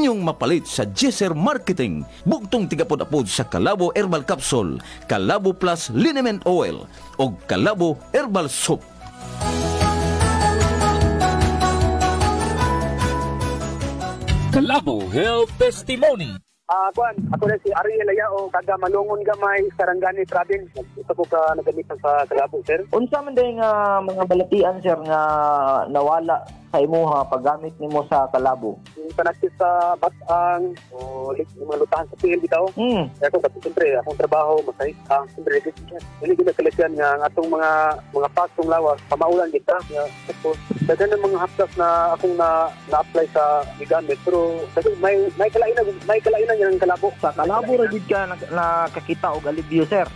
Inyong mapalit sa Jesser Marketing. Bugtong tigapod-apod sa Kalabo Herbal Capsule, Kalabo Plus Liniment Oil o Kalabo Herbal Soap. Kalabo Health Testimony. Kuan, ako na si Ariel Ayao, taga Malungon Gamay, Sarangani Province. Ito ko ka nagamitan sa Kalabo, sir. Unsa man day nga mga balatian, sir, nga nawala sa imuha paggamit nimo sa Kalabo? Yung panakit sa batang o mga lutahan sa tiil bitaw. Kaya ako, kasi siyempre, akong trabaho, masahista. Siyempre, hindi ko nagkalasiyan nga ang atong mga pasong lawas, pamaulan kita. Nga, tapos, daghan ng mga haplas na akong na-apply sa gigamit. Pero may kalainan niya ng Kalabo. Sa Kalabo ra gid ka nakakita og alibyo, sir.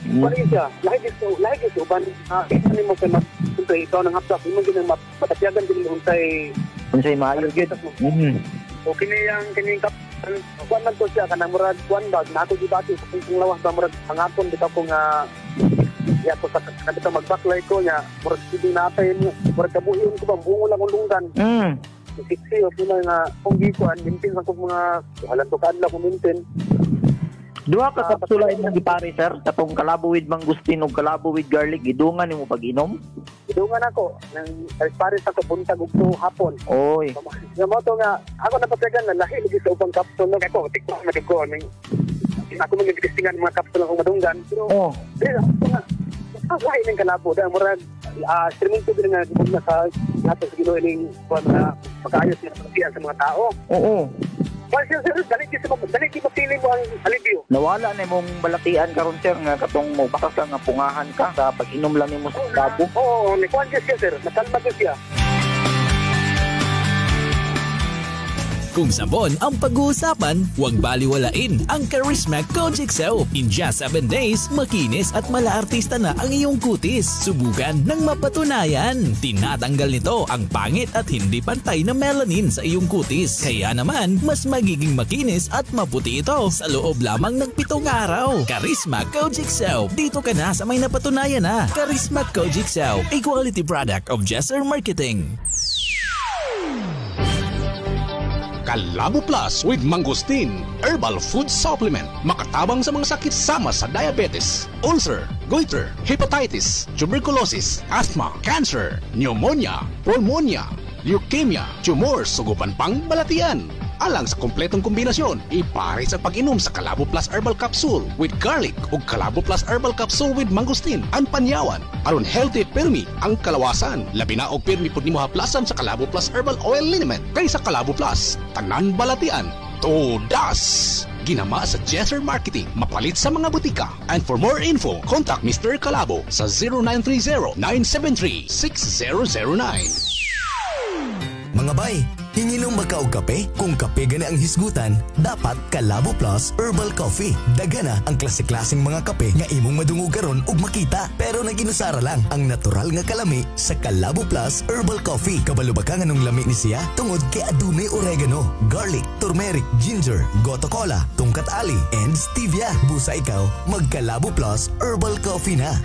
Kuan siya, lahi gid uban kita nimo kay siyempre ikaw nang haplas imo gid matapyagan gid unsay maayo gid. O kini ang kining kuan man to siya kanang murag kuan bag na ako gibati sa kung lawas ba murag hangapon bitaw ko nga ya ko sa kadto magbaklay ko nya murag sige natay murag kabuhion ko ba bungo lang ulunggan. Siksi o pina nga kung gikuan mintin sa kong mga halan to kadlaw ko mintin. Duha ka kapsula imong gipare, sir, katong Kalabo with mangustin ug Kalabo with garlic, gidungan nimo pag-inom? Gidungan ako nang pares ako buntag ug hapon. Oy. Nga mo to nga ako napatyagan na lahi lagi sa ubang kapsula no ako tikman na ko ning ako man gidistingan mga kapsula akong madunggan pero ako nga lahi ning Kalabo da murag instrumento gid nga gibugna sa nato sa Ginoo ining kuan na makaayos niya sa mga tao. Oo. Well, sir, dali mapili mo ang alibyo. Nawala na imong balatian karon, sir, nga katong mo bakas lang nga pungahan ka sa pag-inom lang nimo sa Kalabo. Oo, ni kuan siya, sir. Nakalma siya. Kung sabon ang pag-uusapan, huwag baliwalain ang Charisma Kojic Soap. In just 7 days, makinis at malaartista na ang iyong kutis. Subukan ng mapatunayan. Tinatanggal nito ang pangit at hindi pantay na melanin sa iyong kutis. Kaya naman, mas magiging makinis at maputi ito sa loob lamang ng 7 araw. Charisma Kojic Soap. Dito ka na sa may napatunayan na. Charisma Kojic Soap, a quality product of Jesser Marketing. Kalabo Plus with Mangosteen Herbal Food Supplement. Makatabang sa mga sakit sama sa diabetes, ulcer, goiter, hepatitis, tuberculosis, asthma, cancer, pneumonia, pulmonia, leukemia, tumor, sugupan pang balatian. Alang sa kompletong kombinasyon, ipare sa pag-inom sa Kalabo Plus Herbal Capsule with garlic o Kalabo Plus Herbal Capsule with mangosteen ang panyawan. Aron healthy pirmi ang kalawasan. Labi na og pirmi pud nimo haplasan sa Kalabo Plus Herbal Oil Liniment kaysa Kalabo Plus. Tanan balatian, todas! Ginama sa Jesser Marketing, mapalit sa mga butika. And for more info, contact Mr. Kalabo sa 0930-973-6009. Mga bay, hinginom ba ka og kape? Kung kape gani ang hisgutan, dapat Kalabo Plus Herbal Coffee. Dagana ang klase-klaseng mga kape nga imong madungog karon ug makita. Pero naginusara lang ang natural nga kalami sa Kalabo Plus Herbal Coffee. Kabalo ba ka nganong lami ni siya? Tungod kay adunay oregano, garlic, turmeric, ginger, goto cola, tungkat ali, and stevia. Busa ikaw, mag Kalabo Plus Herbal Coffee na.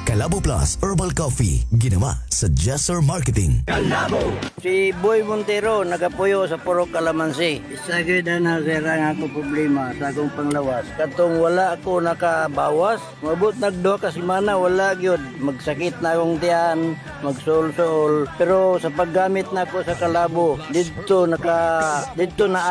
Kalabo Plus Herbal Coffee, ginawa sa Jesser Marketing. Kalabo! Si Boy Montero, nagapuyo sa Purok Kalamansi. Isa gyud na sir ang akong problema sa akong panglawas. Katong wala ako nakabawas, mabot nagduha ka semana, wala gyud. Magsakit na akong tiyan, magsuol-suol. Pero sa paggamit na ako sa Kalabo, didto na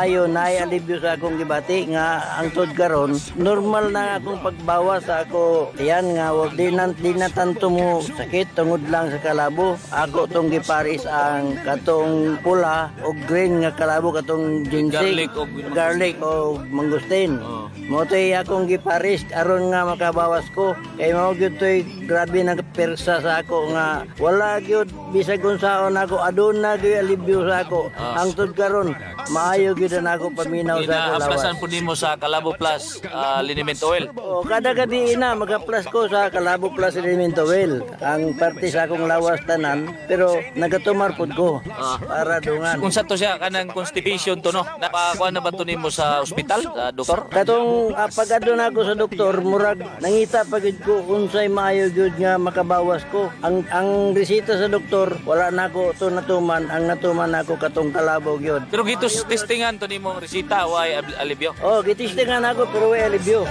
ayo, naay alibyo sa akong gibati nga ang tod karon, normal na akong pagbawas sa ako tiyan nga wag di na tanto mo sakit tungod lang sa Kalabo. Ako tong giparis ang katong pula o green nga kalabo, katong ginseng, garlic o mangosteen. Oh. Mo to'y akong giparis aron nga makabawas ko. Kay mao gyud to'y grabe na persa sa ako nga wala gyud bisag unsaon ako, aduna gyud alibyo sa ako. Hangtod karon Maayo gyud na ako paminaw sa akong lawas. Ginahaplasan po nimo sa Kalabo Plus Liniment Oil. O, kada gabi na magaplas ko sa Kalabo Plus Liniment Oil. Ang parte sa akong lawas tanan, pero nagatumar pud ko para dungan. Kung sa to siya kanang constipation to no. Napakuha na ba to nimo sa ospital, sa doktor? Katong pag-adto na ako sa doktor, murag nangita pa gyud ko unsay maayo gyud nga makabawas ko. Ang resita sa doktor, wala na ako to natuman. Ang natuman ako katong kalabo gyud. Pero gitus testingan to nimo resita way alibyo. Oh, gitistingan ako pero way alibyo.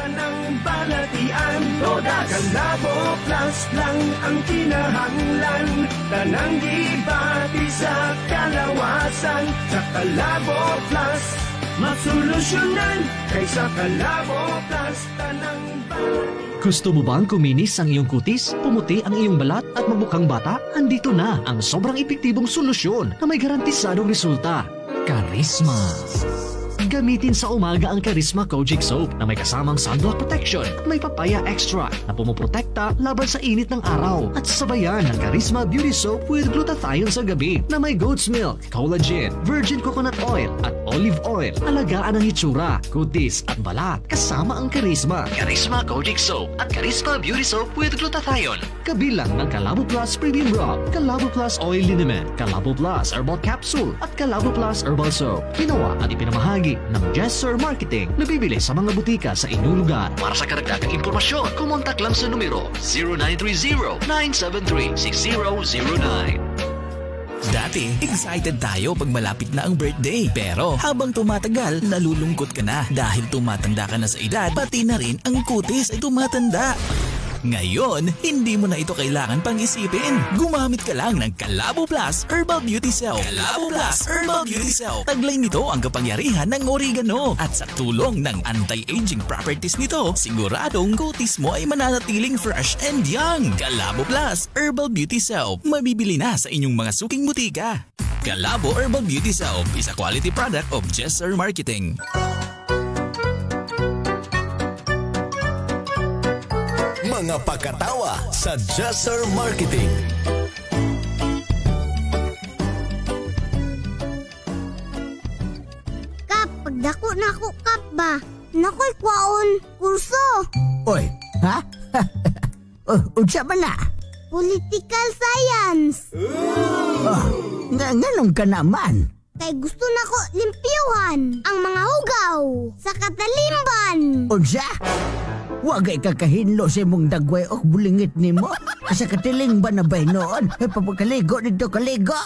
Balatian, Toda Kalabo Plus lang ang kinahanglan. Tanang gibati sa kalawasan, sa Kalabo Plus masolusyonan. Kaysa Kalabo Plus tanang balatian. Gusto mo bang kuminis ang iyong kutis, pumuti ang iyong balat at magmukhang bata? Andito na ang sobrang epektibong solusyon na may garantisadong resulta. Charisma. Gamitin sa umaga ang Charisma Kojic Soap na may kasamang sunblock protection at may papaya extract na pumuprotekta laban sa init ng araw. At sabayan ng Charisma Beauty Soap with glutathione sa gabi na may goat's milk, collagen, virgin coconut oil at olive oil. Alagaan ang itsura, kutis at balat kasama ang Charisma. Charisma Kojic Soap at Charisma Beauty Soap with glutathione. Kabilang ng Kalabo Plus Premium Rub, Kalabo Plus Oil Liniment, Kalabo Plus Herbal Capsule at Kalabo Plus Herbal Soap. Ginawa at ipinamahagi ng Jesser Marketing. Nabibili sa mga butika sa inyong lugar. Para sa karagdagang impormasyon, kumontak lang sa numero 0930-973-6009. Dati, excited tayo pag malapit na ang birthday. Pero habang tumatagal, nalulungkot ka na dahil tumatanda ka na sa edad, pati na rin ang kutis ay tumatanda. Ngayon, hindi mo na ito kailangan pang isipin. Gumamit ka lang ng Kalabo Plus Herbal Beauty Soap. Kalabo Plus Herbal Beauty Soap. Taglay nito ang kapangyarihan ng oregano. At sa tulong ng anti-aging properties nito, siguradong kutis mo ay mananatiling fresh and young. Kalabo Plus Herbal Beauty Soap. Mabibili na sa inyong mga suking butika. Kalabo Herbal Beauty Soap is a quality product of Jesser Marketing. Mga pakatawa sa Jesser Marketing. Kap, pagdako na ako, Kap ba? Nakoy kwaon, kurso. Oy, ha? Unsa man na? Political science. Oh, nganong ka naman? Kay gusto na ko limpyuhan ang mga hugaw sa katalimban. Unsa? Wagay kakahinlo sa imong dagway o bulingit nimo. Sa katiling ba na bay noon? Ay, papakaligo dito, kaligo.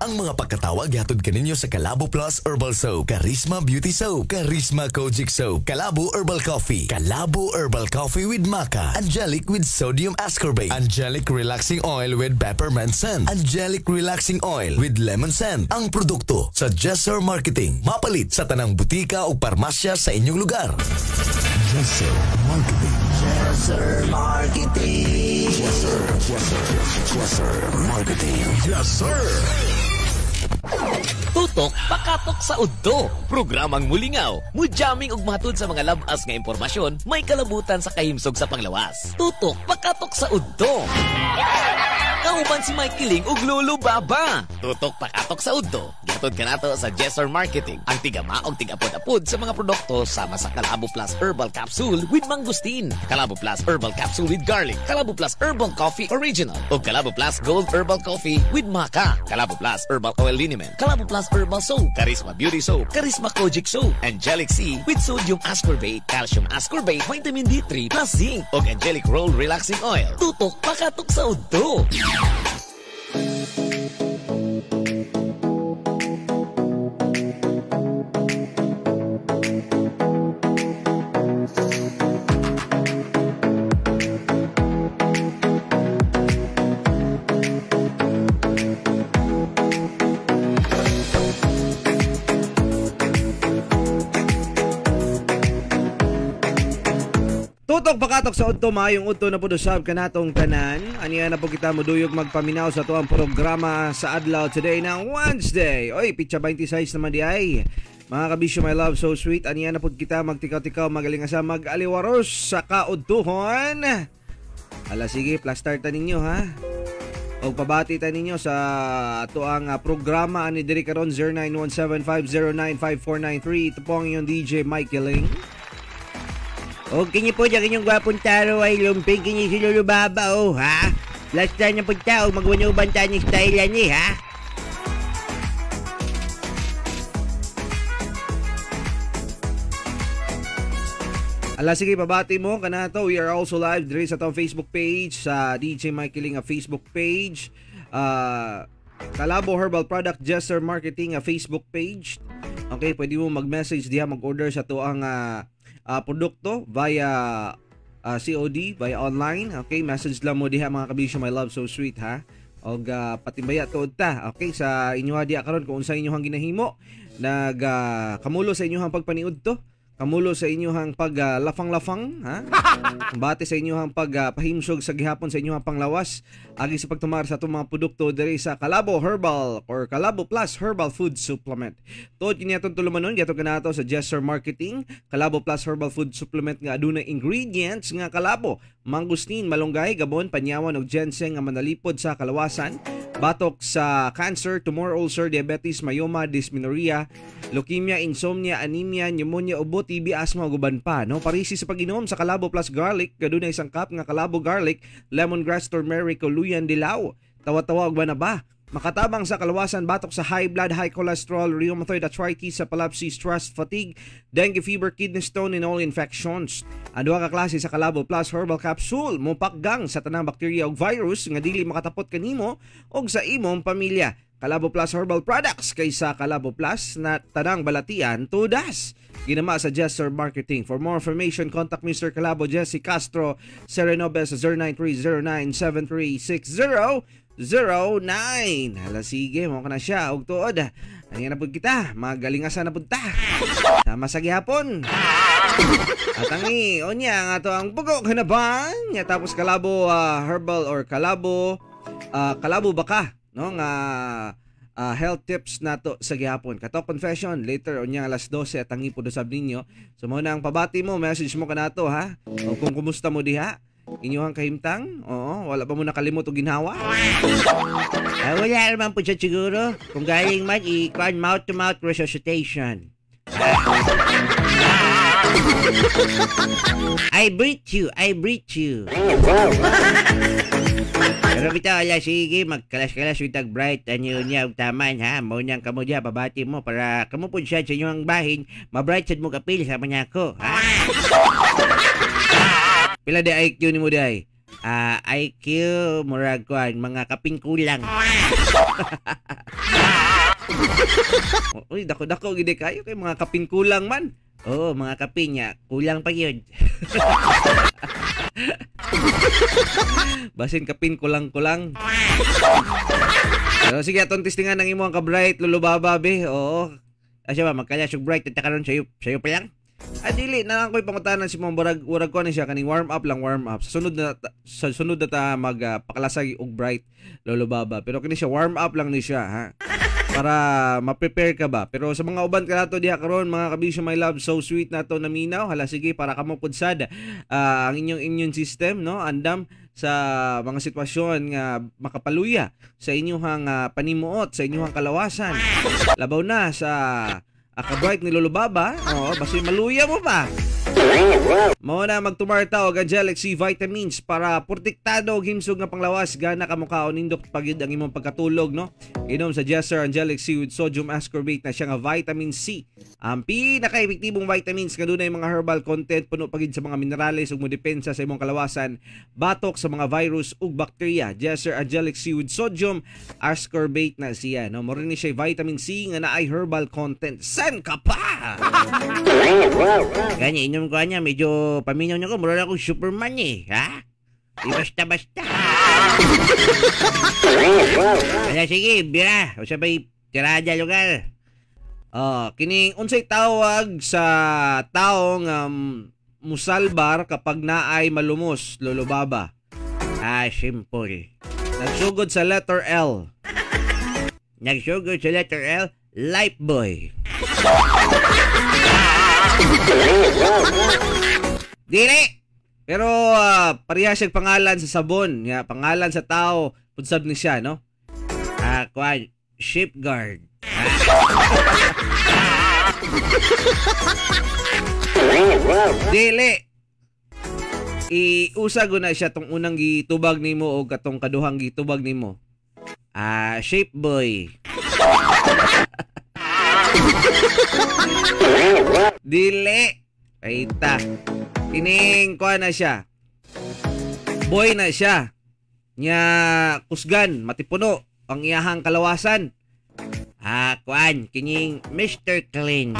Ang mga pagkatawag gihatod kaninyo sa Kalabo Plus Herbal Soap, Charisma Beauty Soap, Charisma Kojic Soap, Kalabo Herbal Coffee, Kalabo Herbal Coffee with Maca, Angelic with Sodium Ascorbate, Angelic Relaxing Oil with Peppermint Scent, Angelic Relaxing Oil with Lemon Scent. Ang produkto sa Jesser Marketing. Mapalit sa tanang butika o parmasya sa inyong lugar. Jesser Marketing. Jesser Marketing. Jesser, Jesser, Jesser Marketing. Jesser. Tutok pakatok sa udto. Programang mulingaw, mujamming ug matud sa mga labas nga impormasyon, may kalabutan sa kahimsog sa panglawas. Tutok pakatok sa udto. Kauban si Mike Kiling ug Lolo Baba. Tutok pakatok sa udto. Gihatod kanato sa Jesser Marketing, ang tigama og tigapod-apod sa mga produkto sama sa Kalabo Plus Herbal Capsule with Mangosteen, Kalabo Plus Herbal Capsule with Garlic, Kalabo Plus Herbal Coffee Original, ug Kalabo Plus Gold Herbal Coffee with Maca, Kalabo Plus Herbal Oil Liniment, Kalabo Plus Herbal Soap, Charisma Beauty Soap, Charisma Kojic Soap, Angelic C with Sodium Ascorbate, Calcium Ascorbate, Vitamin D3 plus Zinc, ug Angelic Roll Relaxing Oil. Tutok pakatok sa udto. Tutok pakatok sa udto, maayong udto na po usab kanatong tanan. Aniya na po kita moduyog magpaminaw sa tuang programa sa adlaw today ng Wednesday. Oy, pitsa 26 naman di ay. Mga kabisyo, my love, so sweet. Aniya na pud kita magtikaw-tikaw, magaling sa mag-aliwaros sa kaudtuhon. Ala sige, plaster ta ninyo ha. Og pabati ta ninyo sa ato ang programa ani diri karon 0917-509-5493. Ito po ang inyong DJ Mike Ling. Og kini po dyan inyong gwapong taro ay lumping kini si Lolo Baba oh ha. Last time na pud ta og magwanuban ta ni style ani ha. Ala sige, pabati mo kanato. We are also live diri sa atong Facebook page, sa DJ Mike Ling Facebook page, Kalabo Herbal Product Jester Marketing Facebook page. Okay, pwede mo mag-message diha, mag-order sa tuang produkto via COD, via online. Okay, message lang mo diha mga kabisyo, my love, so sweet ha. Og patimbaya tuod ta. Okay, sa inyo diha karon kung unsa inyohang ginahimo, nag kamulo sa inyohang pagpaniud to. Kamulo sa inyuhang pag lafang-lafang, ha? Bate sa inyuhang pag pahimsog sa gihapon sa inyuhang panglawas agi sa pagtumar sa atong mga produkto diri sa Kalabo Herbal or Kalabo Plus Herbal Food Supplement. Tuod kini atong tulumanon giatong kanato sa Jester Marketing, Kalabo Plus Herbal Food Supplement nga adunay ingredients nga kalabo, mangustin, malunggay, gabon, panyawan ug ginseng nga manalipod sa kalawasan, batok sa cancer, tumor, ulcer, diabetes, myoma, dysmenorrhea, leukemia, insomnia, anemia, pneumonia, ubo, TB, asthma ug uban pa, no? Parisi sa pag-inom sa Kalabo Plus Garlic, kadunay sangkap nga kalabo garlic, lemongrass, turmeric, luyan, dilaw, tawa-tawa ug banaba. Makatabang sa kalawasan, batok sa high blood, high cholesterol, rheumatoid arthritis, epilepsy, stress, fatigue, dengue fever, kidney stone, and all infections. Ang duha ka klase sa Kalabo Plus Herbal Capsule mopakgang sa tanang bakterya ug virus nga dili makatapot kanimo og sa imong pamilya. Kalabo Plus Herbal Products kaysa Kalabo Plus na tanang balatian tudas. Ginama sa Jester Marketing. For more information, contact Mr. Kalabo Jesse Castro Serenobes 0930973600 09. Hala sige, mo ka na siya og tuod. Ani na pud kita, magalingasan na pud ta. Sama sa gihapon. At ang unya nga to ang bugo kanabang nya tapos Kalabo herbal or Kalabo Kalabo baka no nga health tips nato sa gihapon. Kato confession later unya alas 12 at tangi pud usab ninyo. So mo na ang pabati mo, message mo kanato ha. O kung kumusta mo diha. Inyuhang kahimtang? Oo, wala pa mo nakalimot o ginhawa? Wala naman po siya siguro. Kung galing man, i-kuan mouth-to-mouth resuscitation. I breathe you, I breathe you. Pero bitaw, ala, sige, magkalas-kalas yung tag-bright anyo niya og taman, ha? Mao niyang kamo diya, pabati mo para kamo po siya sa inyong bahin, ma-bright sad mo kapil sa mga ko, ha? Pila di IQ ni mo di? IQ, murag kuan, mga kaping kulang. Uy, dako-dako gid kayo kay mga kaping kulang man. Oo, mga kaping niya, kulang pa yun. Basin kapin kulang-kulang. Pero sige, atong testingan ang imong ka-bright Lolo Baba be. Oo. Asa ba magkalas og bright at karon sayo sayo pa lang? Ah, dili na lang ko'y pangutanan si mong barag warag ko ni siya kaning warm up lang, warm up. Sa sunod na ta mag pakalasag og bright Lolo Baba. Pero kini siya warm up lang ni siya ha. Para ma-prepare ka ba. Pero sa mga uban kanato diha karon mga kabisyo, my love, so sweet nato naminaw. Hala sige, para kamo pud sad ang inyong immune system no andam sa mga sitwasyon nga makapaluya sa inyong panimuot, sa inyong kalawasan. Labaw na sa ka-bright ni Lolo Baba, oo, basta maluya mo pa. Mao na magtumarta og Angelic C vitamins para protektado og himsog nga panglawas, gana ka mukhaon nindot pagyud ang imong pagkatulog no. Inom sa Jester Angelic C with sodium ascorbate na siya nga vitamin C. Ang pinaka-epektibong vitamins nga dunay mga herbal content, puno pagyud sa mga minerales ug modepensa sa imong kalawasan, batok sa mga virus ug bakterya. Jester Angelic C with sodium ascorbate na siya no. Mo rin ni siya vitamin C nga naay herbal content. San ka pa? Gani inom ko niya, medyo paminaw niya ko, mura akong Superman eh, ha? Di basta-basta. Kaya sige, bira. O sabay, tirada lugar. Oh, kining unsay tawag sa taong musalbar kapag naay malumos, Lolo Baba? Ah, simple. Nagsugod sa letter L. Nagsugod sa letter L, Lifebuoy. Dili. Pero pareha siyang pangalan sa sabon, ya, pangalan sa tao, punsab ni siya, no? Kuan, shipguard. Dili. Iusa na siya tong unang gitubag nimo o katong kaduhang gitubag nimo. Shape boy. Dili. Kaita. Kining kuha na siya. Boy na siya. Nya kusgan, matipuno ang iyahang kalawasan. Kuan, kining Mr. Clean.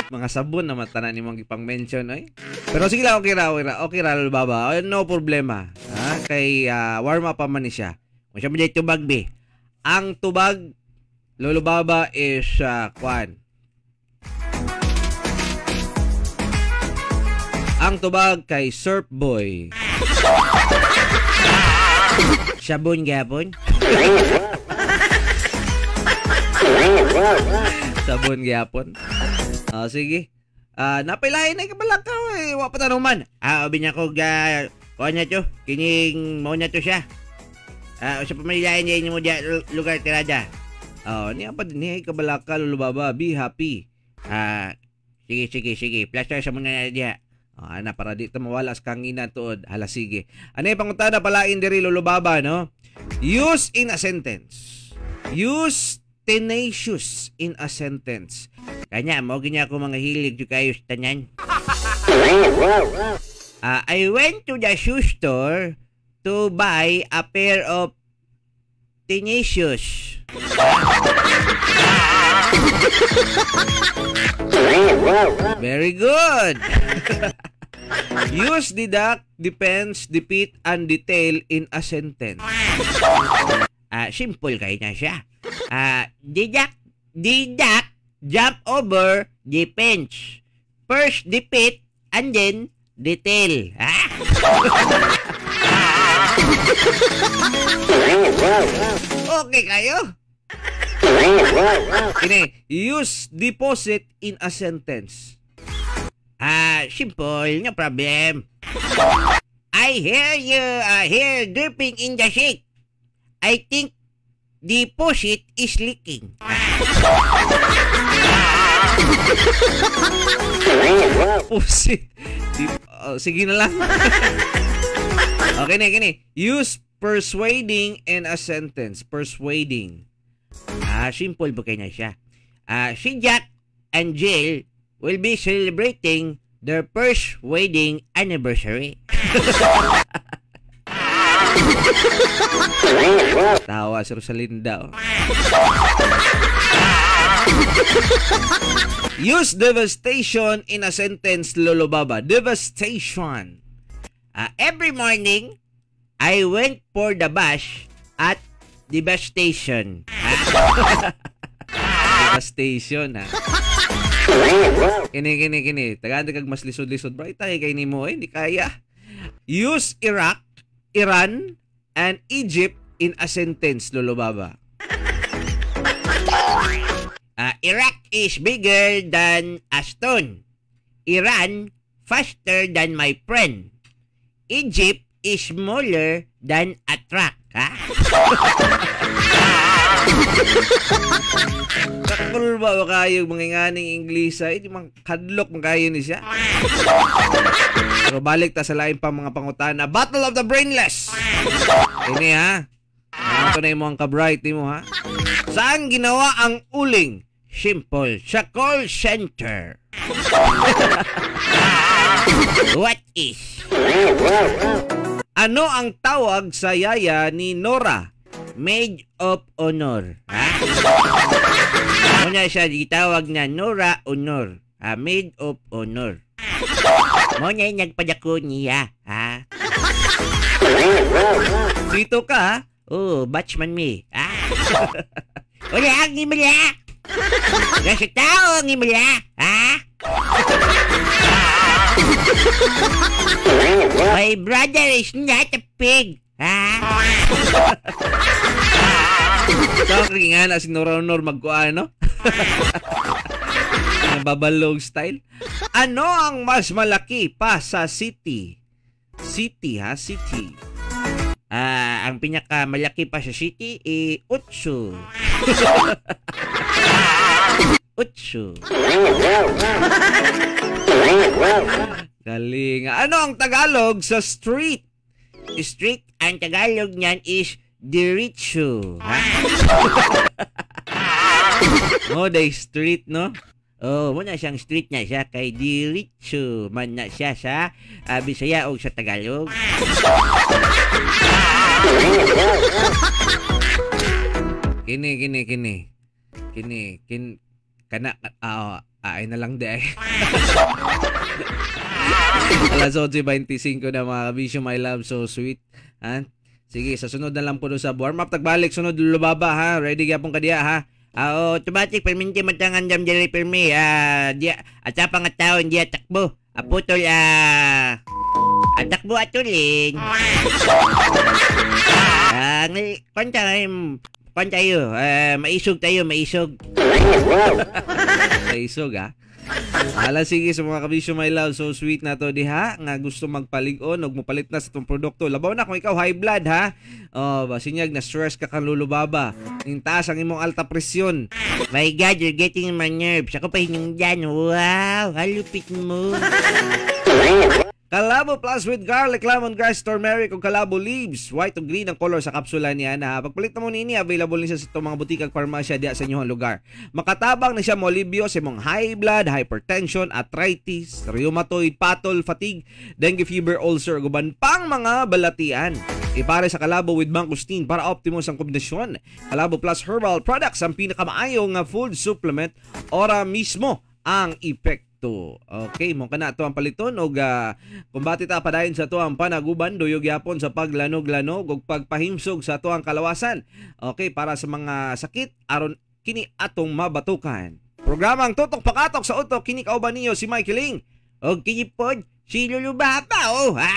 Mga sabon na mata na ni mong ipang-mention, oy. Pero sige lang, okay ra, okay ra, okay ra, Baba. No problema. Ha? Kay warm up pa man ni siya. Kung siya mo dahil tubag, be. Ang tubag, Lolo Baba, is kuan. Ang tubag kay Surf Boy. Sabon gapon? Sabon gyapon. Sige. Napailain na kabalakaw eh. Wa pa tanong man. Obi na ko ga kuan na to. Kining mao na to siya. Usa pa man ilain niya mo diya lugar tirada. Niya pa din eh kabalaka Lolo Baba. Be happy. Sige sige sige. Plaster sa muna na diya. Ana para di ta mawala sa kangina tuod. Hala sige. Ano yung pangutana palain diri Lolo Baba, no? Use in a sentence. Use tenacious in a sentence. Kanya, mo ginya ako mga hilig jud kayo sa tanan. I went to the shoe store to buy a pair of tenacious. Very good. Use deduct, depends, defeat, and detail in a sentence. Simple kayo na siya. Deduct, jump over, depends. First defeat, and then detail. Okay kayo? Kini, use deposit in a sentence. Simple, no problem. I hear you hear dripping in the sink. I think the deposit is leaking. Deposit. Sige na lang. Okay na, kini. Use persuading in a sentence. Persuading. Simple ba kayo na siya? Si Jack and Jill will be celebrating their first wedding anniversary. Tawa si Rosalinda. Oh. Use devastation in a sentence, Lolo Baba. Devastation. Every morning, I went for the bus at the bus station. Devastation, ha? Kini, kini, kini. Tagaan kag mas lisod-lisod. Bro, itay kay nimo, eh. Hindi kaya. Use Iraq, Iran, and Egypt in a sentence, Lolo Baba. Iraq is bigger than a stone. Iran, faster than my friend. Egypt is smaller than a truck. Ha? Kakul ba kayo mga nganing Inglesa? Hindi man kadlok man kayo ni siya. Pero balik ta sa lain pa mga pangutana. Battle of the Brainless. Ini ha. Ito na imo ang ka-bright nimo ha. Saan ginawa ang uling? Simple. Sa call center. What is? Ano ang tawag sa yaya ni Nora? Maid of Honor. Ha? Muna siya gitawag na Nora Honor. Ha? Maid of Honor. Muna yung nagpadako niya. Ha? Dito ka, ha? Oh, batchman me. Ha? Wala ang imala. Nasa tao ang imala. Ha? My brother is not a pig. Ha? So, nga na si Nora Honor magkuha, no? Nababalog style. Ano ang mas malaki pa sa city? City ha, city. Ang pinakamalaki pa sa city eh 8. 8. Galing. Ano ang Tagalog sa street? Street, ang Tagalog niyan is diretso. Ha? Oh, the street, no? Oh, muna siyang street na siya kay diretso man na siya sa Bisaya o sa Tagalog. Kini. Kini, kana, ay na lang di ay. Alas 11:25 na mga kabisyo, my love, so sweet. Ha? Sige, sa sunod na lang po doon sa warm up, tagbalik, sunod lubaba ha. Ready gyapon ka diya ha. Automatic, perminti matangan dam diri permi. Diya, at sa pangataon diya takbo. Aputol, takbo atulin. Kon tayo, maisog tayo, maisog. Maisog ha. Ala sige sa mga kabisyo, my love, so sweet na to diha nga gusto magpalig-on og mopalit na sa itong produkto. Labaw na kung ikaw high blood ha. Oh, basinyag na stress ka kang lulubaba. Ning taas ang imong alta presyon. My God, you're getting my nerves. Ako pa hinungdan. Wow, halupit mo. Kalabo Plus with garlic, lemongrass, turmeric ug kalabo leaves. White ug green ang color sa kapsula niya na. Pagpalit na mo nini, available ni siya sa itong mga butika ug parmasya diya sa inyong lugar. Makatabang na siya molibyo sa imong high blood, hypertension, arthritis, rheumatoid, patol, fatigue, dengue fever, ulcer ug uban pang mga balatian. Ipare sa Kalabo with mangosteen para optimus ang kombinasyon. Kalabo Plus Herbal Products ang pinakamaayo nga food supplement, ora mismo ang epekto. Okay, mo kana ato ang paliton og kumbati ta padayon sa ato ang panaguban duyog gyapon sa paglanog-lanog ug pagpahimsog sa ato ang kalawasan. Okay, para sa mga sakit aron kini atong mabatukan. Programang Tutok Pakatok sa Utok kini kauban niyo si Mikey Ling og kini pod si Lulu Baba oh ha.